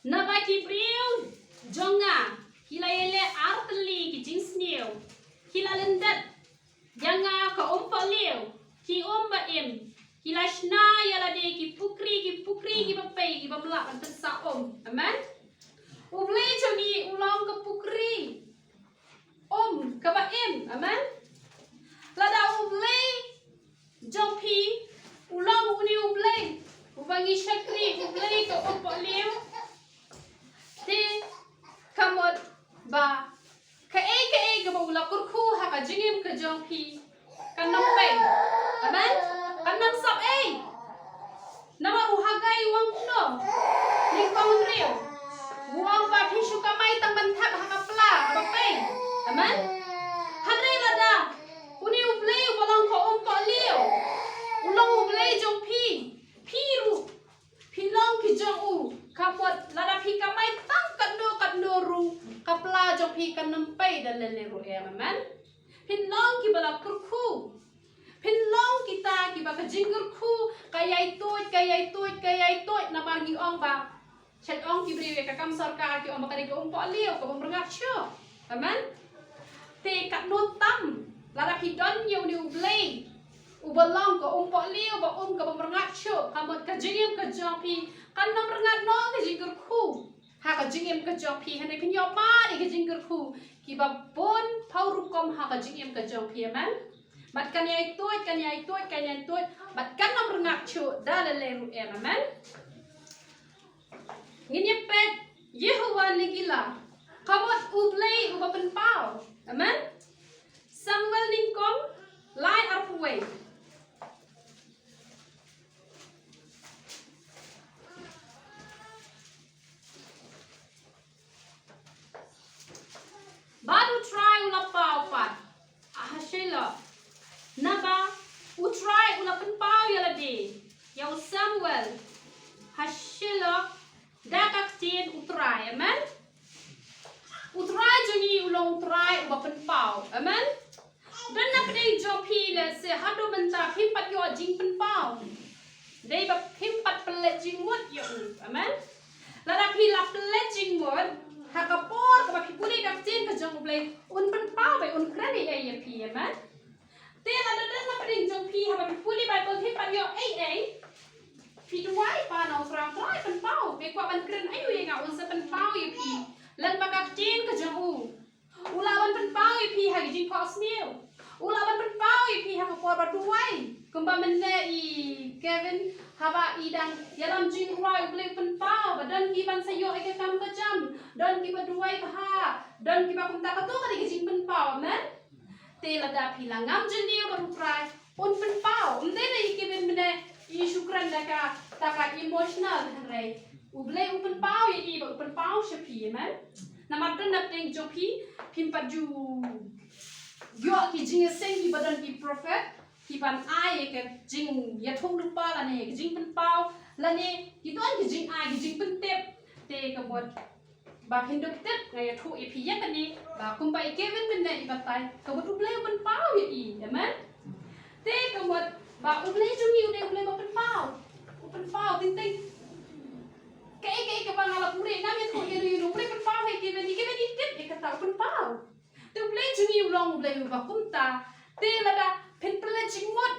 Naba ki briew jong nga ki la ïaleh artylli ki jingsniew, ki la lyndet ïa nga ka um pohliew, ki um ba im, ki la shna ïa lade ki pukri, ki pukri kiba pei, kiba ym lah ban pynsah um. Amen. U Blei jong ngi u long ka pukri um kaba im. Amen. Lada U Blei jong phi u long une U Blei uba ngi shakri, U Blei ka um pohliew, te ka mut ba kaei kaei kaba u la kyrkhu ha ka jingim ka jong phi kan ym pei. Amen. Kan ym sap ei. Namar u Haggai u ong kumno? Lyngkong hynriew u ong ba phi shu kamai tang ban thep ha ka pla kaba pei. Amen. Hynrei lada une U Blei uba long ka um pohliew u long U Blei jong phi, phi ruh phi long ki jong u. Ka mut lada phi kamai tang katno katno ruh, ka pla jong phi kan ym pei da lei lei ruh em. Amen. Phin long kiba la kyrkhu. Phin long kita kiba ka jingkyrkhu ka ïai tuid, ka ïai tuid, ka ïai tuid, namar ngi ong ba, shet ong ki briew ïa ka kam sorkar, ki ong ba ka dei ka um pohliew kaba ym rngat shuh. Amen. Te katno tam lada phi don ïa une U Blei uba long ka um pohliew, ba um kaba ym rngat shuh, ka mut ka jingim ka jong phi kan ym rngat noh ka jingkyrkhu ha ka jingim ka jong phi. Hynrei phin ïoh mad ïa ka jingkyrkhu kiba bun phew rukom ha ka jingim ka jong phi. Amen. Bad kan ïai tuid, kan ïai tuid, kan ïai tuid, bad kan ym rngat shuh da lei lei ruh em. Amen. Ngin ïa peit Jehobah Nigella, ka mut U Blei uba pynpaw. Amen. Samuel nyngkong lai arphew wei. Bad U Trai u la paw pat ha Shiloh. Naba U Trai u la pynpaw ïa lade, ïa u Samuel, ha Shiloh da ka ktien U Trai. Amen. U Trai jong ngi u long U Trai uba pynpaw. Amen. Don na pdeng jong phi lehse haduh mynta phim pat ïoh jingpynpaw. Dei ba phim pat pynleit jingmut ïa u. Amen. Lada phi la pynleit jingmut, ha ka por kaba phi pule ka ktien ka jong U Blei, un pynpaw bad un kren ei ei ïa phi. Amen. Te lada don na pdeng jong phi haba phi pule Baibl phim pat ïoh ei ei, phi duwai, Kpa na U Trai, Trai pynpaw, me kwah ban kren aïu ïa nga, un sa pynpaw ïa phi. Lem bad ka ktien ka jong u. U lah ban pynpaw ïa phi ha ki jingphohsniew. U lah ban pynpaw ïa phi ha ka por ba duwai. Kumba mynne i Kevin, haba i dang ïalam jingrwai, U Blei u pynpaw ba don ki ban sa ïoh ïa ka kam ka jam, don kiba duwai bha, don kiba kumta, kato ka dei ka jingpynpaw. Amen. Te lada phi la ngam jylliew bad U Trai, un pynpaw. Ym dei da i Kevin mynne i shu kren da kata ka emotional, hynrei U Blei u pynpaw ïa i bad u pynpaw sha phi. Amen. Namar don na pdeng jong phi, phim pat ju ïoh ki jingïaseng kiba don ki prophet, ki ban ai ïa ka jingïathuhlypa lane ka jingpynpaw, lane ki don ki jingai, ki jingpyntip. Te ka mut ba phin dup tip, nga ïathuh ïa phi ïa kane, ba kumba i Kevin mynne i batai, ka mut U Blei u pynpaw ïa i. Amen. Te ka mut ba U Blei jong ngi u dei U Blei ba pynpaw. U pynpaw teng teng. Kaei kaei kaba nga la pule, ngam ïathuh ïa u, U Blei pynpaw ïa i Kevin, i Kevin i tip ïa kata, u pynpaw. Te U Blei jong ngi u long U Blei uba kumta. Te lada phin pynleit jingmut,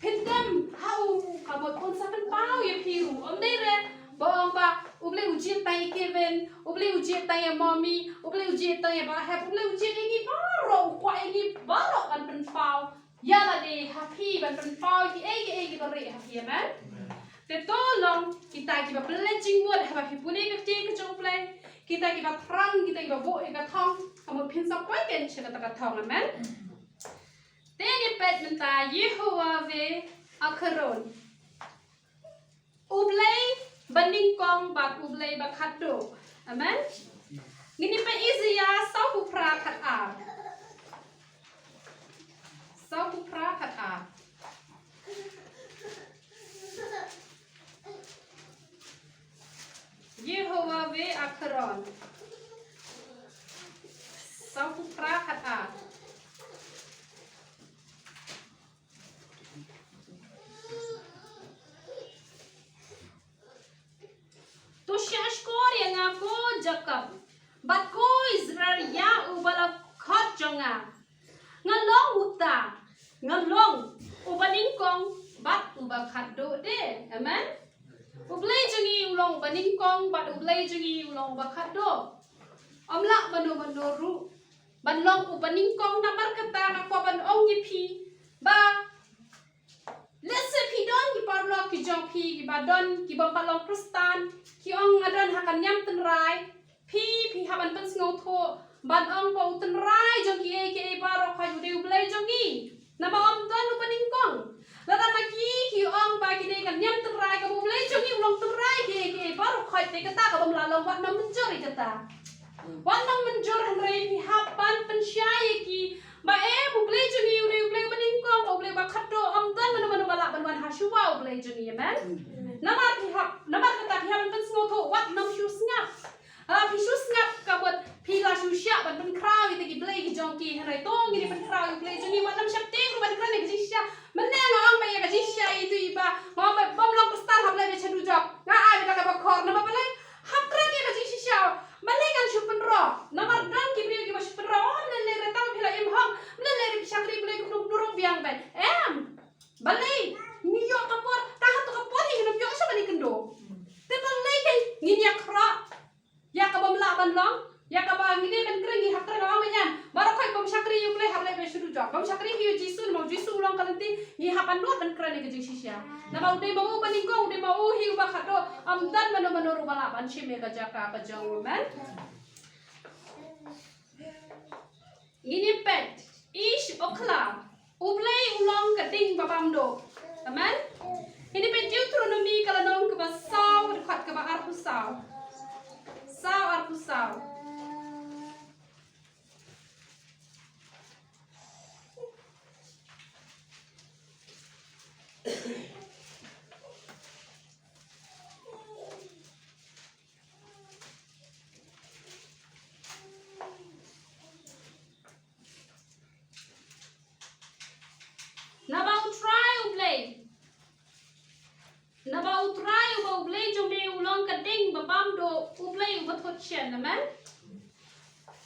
phin dem ha u, ka mut un sa pynpaw ïa phi ruh. Ym dei re ba ong ba U Blei u jied tang ïa Kevin, U Blei u jied tang ïa Mommy, U Blei u jied tang ïa Bah Hep, U Blei u jied ïa ngi baroh, u kwah ïa ngi baroh ban pynpaw ïa lade ha phi, ban pynpaw kiei kiei kiba rieh ha phi. Amen. Te to long kita kiba pynleit jingmut haba phi pule ka ktien ka jong U Blei, kita kiba thrang, kita kiba buh ïa ka thong, ka mut phin sa poi keiñ sha kata ka thong. Amen. Te ngin peit mynta, Jehobah Jireh. U Blei ba nyngkong bad U Blei ba khatduh. Amen. Ngin ïa peit Isaïah sawphew phra khatar. Sawphew phra khatar. Jehobah Jireh. Sawphew phra khatar. To shahshkor ïa nga ko Jakob, bad ko Israel ïa uba la khot jong nga. Nga long uta, nga long uba nyngkong bad uba khatduh de. Amen. U Blei jong ngi u long uba nyngkong bad U Blei jong ngi u long uba khatduh. Ym lah mano mano ruh ban long uba nyngkong. Namar kata nga kwah ban ong ïa phi ba lehse phi don ki paralok ki jong phi kiba don, kiba ym pat long Khristan, ki ong nga don ha ka niam tynrai. Phi, phi hap ban pynsngewthuh ban ong ba u tynrai jong kiei kiei baroh khoit u dei U Blei jong ngi. Namar ym don uba nyngkong. Lada ma ki ki ong ba ki dei ka niam tynrai, ka U Blei jong ngi u long tynrai kiei kiei baroh khoit, te kata ka bym lah long, wat nang mynjur ïa kata. Wat nang mynjur, hynrei phi hap ban pynshai ïa ki ba, eh, U Blei jong ngi u dei U Blei uba nyngkong, U Blei uba khatduh, ym don mano mano ba lah ban wan ha shuwa U Blei jong ngi. Amen. Namar phi hap, namar kata phi hap ban pynsngewthuh, wat nang shu sngap. Ah, phi shu sngap ka mut phi la shu shah ban pynkhraw ïa kita ki blei ki jong ki, hynrei to ngin ïa pynkhraw ïa U Blei jong ngi. Wat nang sheptieng ruh ban kren ïa ka jingshisha. Mynne nga ong ba ïa ka jingshisha ïa itu iba nga ong ba bym long Khristan hap leit bad sha dujok. Nga ai ba ka ba khor namar balei? Hap kren ïa ka jingshisha. Balei ngan shu pynroh? Namar don ki briew kiba shu pynroh, oh, ym lei lei re, tang phi la im hok, ym lei lei re, phi shakri Blei kumno kumno ruh biang beit. Em. Balei? Ngi ïoh ka por, ta hato ka por hi ngin ym ïoh shuh ban ïakynduh. Te balei kein ngin ïa khroh ïa ka bym lah ban long, ïa kaba ngi dei ban kren, ngi hap kren, ong ba ïa baroh khoit bym shakri ïa U Blei hap leit bad sha dujok, bym shakri ïa U Jisu namar U Jisu u long ka lynti, ngi hap ban nud ban kren ïa ka jingshisha. Namar u dei ma u ba nyngkong, u dei ma u hi uba khatduh, ym don mano mano ruh ba lah ban shim ïa ka jaka ka jong u. Amen. Ngin ïa peit, Ish Okhla, U Blei u long ka ding ba bam duh. Amen. Ngin ïa peit Deuteronomi ka lynnong kaba saw, dkhot kaba arphew saw. Saw arphew saw. Naba U Trai U Blei. Naba U Trai uba U Blei jong me u long ka ding ba bam duh, U Blei uba thut shen. Amen.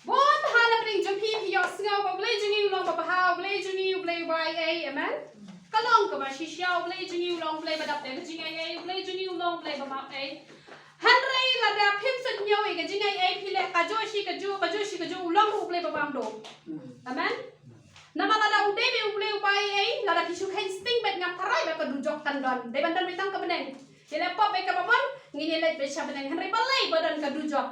Bun ha la pdeng jong phi phi ïohsngew ba U Blei jong ngi u long ba bha, U Blei jong ngi U Blei uba ai ei. Amen. Ka long kaba shisha, U Blei jong ngi u long U Blei ba dap da ka jingaiei, U Blei jong ngi u long U Blei ba map ei. Hynrei lada phim sngewthuh ïa ka jingaiei, phi leh kajuh shi kajuh, kajuh shi kajuh, u long ruh U Blei ba bam duh. Amen. Namar lada u dei me U Blei uba ai ei, lada phi shu kheiñ sting beit, nga tharai ba ka dujok kan don. Dei ban don beit tang ka bneng. Ïa leh pop beit kaba mon, ngin ïa leit beit sha bneng. Hynrei balei ba don ka dujok?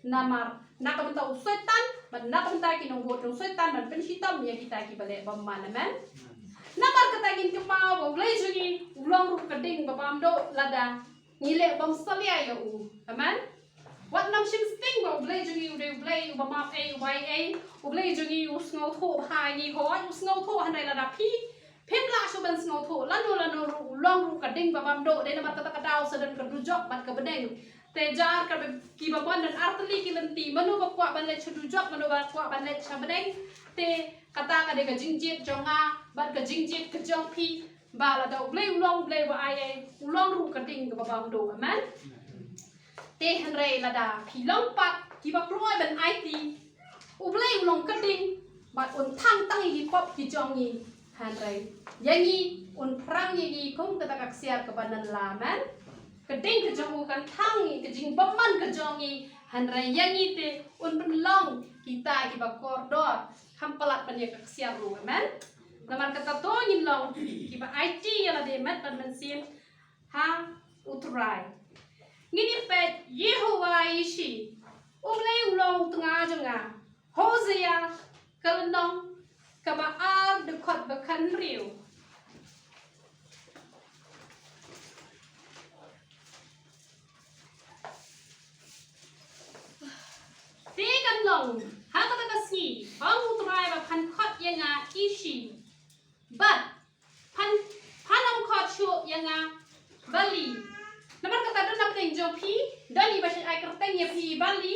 Namar na ka bynta u Soitan bad na ka bynta ki nongbud jong u Soitan ban pynshitom ïa kita kiba leh bymman. Amen. Namar kata ngin kynmaw ba U Blei jong ngi u long ruh ka ding ba bam duh lada ngi leh bymsalia ïa u. Amen. Wat nym shim sting ba U Blei jong ngi u dei U Blei uba map ei, uba ai ei. U Blei jong ngi u sngewthuh bha ïa ngi, hooid u sngewthuh, hynrei lada phi phim lah shuh ban sngewthuh, lano lano ruh, u long ruh ka ding ba bam duh. Dei namar kata ka daw sa don ka dujok bad ka bneng. Te jar ka ba, kiba mon don artylli ki lynti, mano ba kwah ban leit sha dujok, mano ba kwah ban leit sha bneng. Te kata ka dei ka jingjied jong nga bad ka jingjied ka jong phi, ba lada U Blei u long U Blei uba ai ei, u long ruh ka ding kaba bam duh. Amen. Te hynrei lada phi long pat kiba kloi ban aiti, U Blei u long ka ding bad un thang tang ïa ki pop ki jong ngi. Hynrei ïa ngi un phrang ïa ngi kum kata ka ksiar kaba nylla. Amen. Ka ding ka jong u kan thang ïa ka jingbymman ka jong ngi, hynrei ïa ngi te un pynlong kita kiba kordor, kham palat ban ïa ka ksiar ruh. Amen. Namar kata to ngin long kiba aiti ïa lade met bad mynsiem ha U Trai. Ngin ïa peit Jehobah Yishi. U Blei u long u tnga jong nga. Hosea ka lynnong kaba ar, dkhot ba khathynriew. Te kan long ha kata ka sngi, ong U Trai, ba phan khot ïa nga Yishi, bad phan, phan ym khot shuh ïa nga Bali. Namar kata don na pdeng jong phi don iba shait ai kyrteng ïa phi Bali.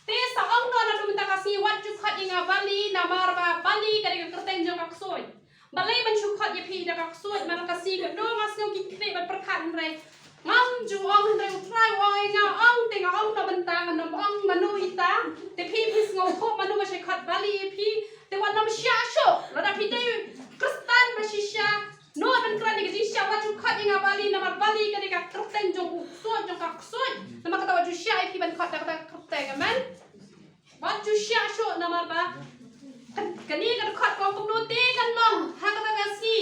Te sa ong noh naduh mynta ka sngi, wat ju khot ïa nga Bali, namar ba Bali ka dei ka kyrteng jong ka ksuid. Balei ban shu khot ïa phi da ka ksuid? Namar ka sngi kano nga sngew khih khlieh ban pyrkhat, hynrei ngam ju ong, hynrei U Trai u ong ïa nga, ong te nga ong noh mynta, ngan ym ong mano ita. Te phi, phi sngewthuh mano ba shait khot Bali ïa phi. Te wat nym shah shuh, lada phi dei Khristan ba shisha, nud ban kren ïa ka jingshisha, wat ju khot ïa nga Bali, namar Bali ka dei ka kyrteng jong u ksuid, jong ka ksuid. Namar kata wat ju shah ïa phi ban khot da kata ka kyrteng. Amen. Wat ju shah shuh, namar ba kan, kane kan khot kum kumno te kan long ha kata ka sngi.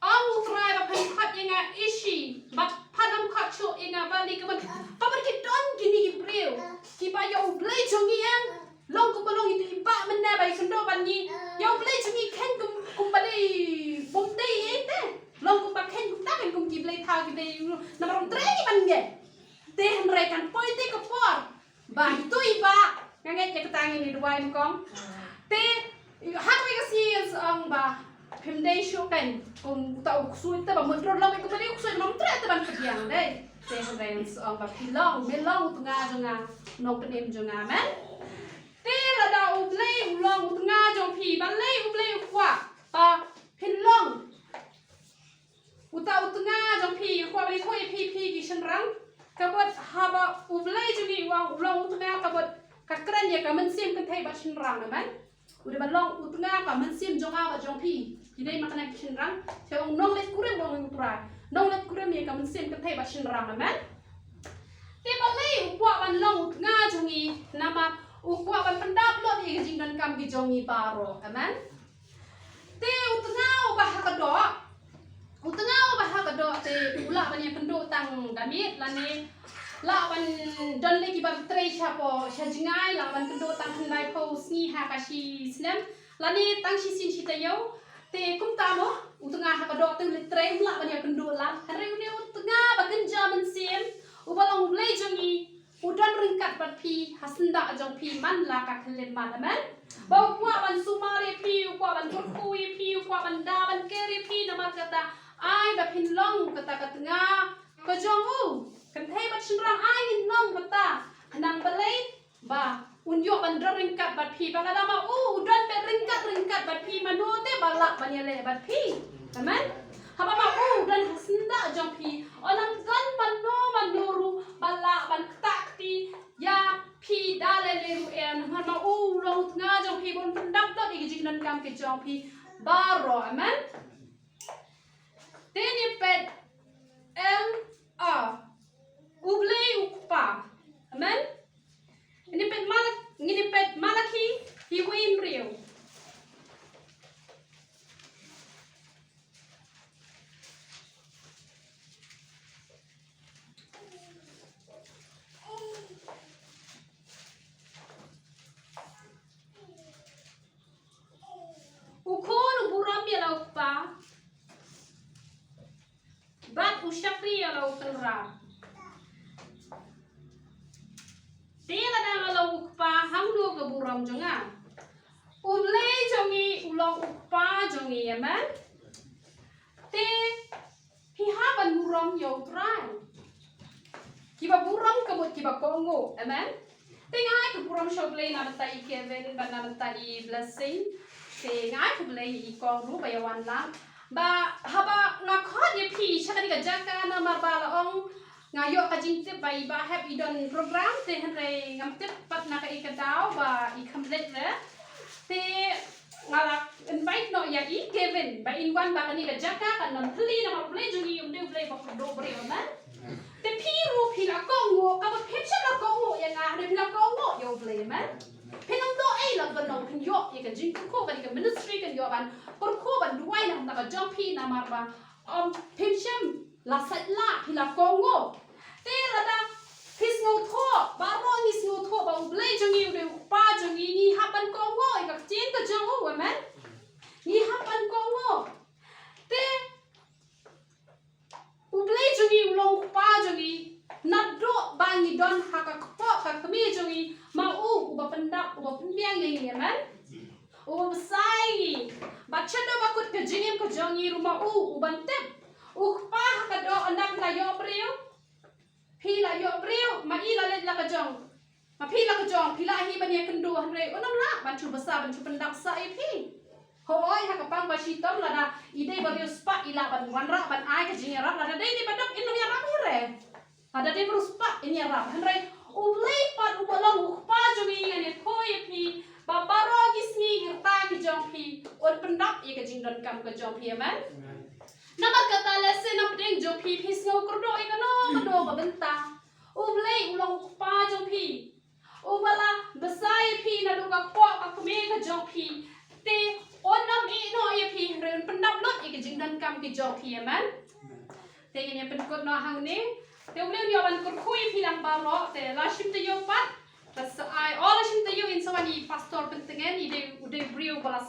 Ong U Trai ba phan khot ïa nga Yishi, ba phan ym khot shuh ïa nga Bali. Ka mut, ka mut ki don kine ki briew kiba ïa U Blei jong ngi em long kumba long ito i bah mynne ba ïakynduh bad ngi. Ïa U Blei jong ngi kheiñ kum, kumba dei bym dei ei te. Long kumba kheiñ kumta, kheiñ kum ki blei thaw, ki blei, namar ym trei ngi ban ngeit. Te hynrei kan poi te ka por ba ito i bah, nga ngeit ïa kata ngin ïa duwai, ym kong? Te ha kawei ka sngi ngan sa ong ba phim dei shuh kein kum uta u ksuid te, ba mut ruh long kumba dei u ksuid, ym treh te ban pdiang dei. Te hynrei ngan sa ong ba phi long, me long u tnga jong nga, nongpynim jong nga. Amen. Te lada U Blei u long u tnga jong phi, balei U Blei u kwah ba phin long uta u tnga jong phi? U kwah ban ïathuh ïa phi, phi ki shynrang. Ka mut haba U Blei jong ngi u ong u long u tnga, ka mut ka kren ïa ka mynsiem kynthei bad shynrang. Amen. U dei ban long u tnga ka mynsiem jong nga bad jong phi. Ki dei ma kane ki shynrang. Te ong nongleit kurim, ong U Trai, nongleit kurim ïa ka mynsiem kynthei bad shynrang. Amen. Te balei u kwah ban long u tnga jong ngi? Namar u kwah ban pyndap lut ïa ka jingdonkam ki jong ngi baroh. Amen. Te u tnga uba ha ka doh, u tnga uba ha ka doh te u lah ban ïakynduh tang da miet, lane lah ban don lei kiba trei shapoh sha jngai, lah ban kynduh tang khyndai phew sngi ha ka shi snem, lane tang shisien shi taïew. Te kumta mo, u tnga ha ka doh te u leit trei, um lah ban ïakynduh lad. Hynrei une u tnga ba kynja mynsiem, uba long U Blei jong ngi, u don ryngkat bad phi ha syndah jong phi man la ka khyllipmat. Amen. Ba u kwah ban sumar ïa phi, u kwah ban kyrkhu ïa phi, u kwah ban da ban ker ïa phi. Namar kata ai ba phin long kata ka tnga ka jong u. Kynthei bad shynrang, ai ngin long kata. Khnang balei? Ba un ïoh ban don ryngkat bad phi. Ba lada ma u u don beit ryngkat ryngkat bad phi, mano te ba lah ban ïaleh bad phi? Amen. Haba ma u u don ha syndah jong phi, un ym don mano mano ruh ba lah ban ktah kti ïa phi da lei lei ruh em. Namar ma u u long u tnga jong phi, ba un pyndap lut ïa ki jingdonkam ki jong phi baroh. Amen. Te ngin ïa peit L A, U Blei U Kpa. Amen. Ngin ïa peit Malak-, ngin ïa peit Malaki, hi wei hynriew. U khun u burom ïa la u kpa, bad u shakri ïa la u kynrad. Te lada nga long u kpa, hangno ka burom jong nga? U Blei jong ngi u long u kpa jong ngi, amen. Te phi hap ban burom ïa U Trai. Kiba burom ka mut kiba kohnguh, amen. Te nga ai ka burom sha U Blei na bynta i Kevin bad na bynta i Blessing. Te nga ai ka Blei i kong ruh ba ïa wan lang. Ba haba nga khot ïa phi sha kane ka jaka namar ba la ong nga ïoh ka jingtip ba i Bah Hep i don program, te hynrei ngam tip pat na kaei ka daw ba i kham leit re. Te nga la invite noh ïa i Kevin ba in wan ba kane ka jaka kan ym thylli namar U Blei jong ngi um dei U Blei ba kyrduh briew, amen. Te phi ruh phi la kohnguh, kaba phim shym la kohnguh ïa nga, hynrei phi la kohnguh ïa U Blei, amen. Phin ym doh ei lang ban long phin ïoh ïa ka jingkyrkhu kane ka ministry, kan ïoh ban kyrkhu ban duwai na ka bynta ka jong phi namar ba um phim shym la sait la, phi la kohnguh. Te lada phi sngewthuh, baroh ngi sngewthuh ba U Blei jong ngi u dei u kpa jong ngi, ngi hap ban kohnguh ïa ka ktien ka jong u, amen. Ngi hap ban kohnguh. Te U Blei jong ngi u long u kpa jong ngi. Naduh ba ngi don ha ka kpoh ka kmie jong ngi, ma u uba pyndap, uba pynbiang ïa ngi, amen. Uba bsa ïa ngi. Bad shaduh ba kut ka jingim ka jong ngi ruh ma u uban tip. U kpa ha ka doh, ynda phi la ïoh briew, phi la ïoh briew, ma i la leit la ka jong. Ma phi la ka jong, phi la hi ban ïakynduh, hynrei un ym lah ban shu bsa, ban shu pyndap sa ïa phi. Hooid, ha ka pang ba shitom lada i dei ba riewspah i lah ban wanrah ban ai ka jingïarap, lada dei dei ba dap in ym ïarap hi re. Lada dei ba riewspah in ïarap, hynrei U Blei pat uba long u kpa jong ngi, ngan ïathuh ïa phi ba baroh ki sngi ki rta ki jong phi un pyndap ïa ka jingdonkam ka jong phi, amen. Namar kata lehse na pdeng jong phi phi sngew kyrduh ïa kano kano ka bynta, U Blei u long u kpa jong phi. Uba la bsa ïa phi naduh ka kpoh ka kmie ka jong phi. Te un ym ïeh noh ïa phi, hynrei un pyndap lut ïa ka jingdonkam ka jong phi, amen. Te ngin ïa pynkut noh hangne. Te U Blei un ïoh ban kyrkhu ïa phi lang baroh, te la shim taïew pat. Te sa ai, oh, la shim taïew, in sa wan i Pastor Pyntngen, i dei, u dei u briew ba la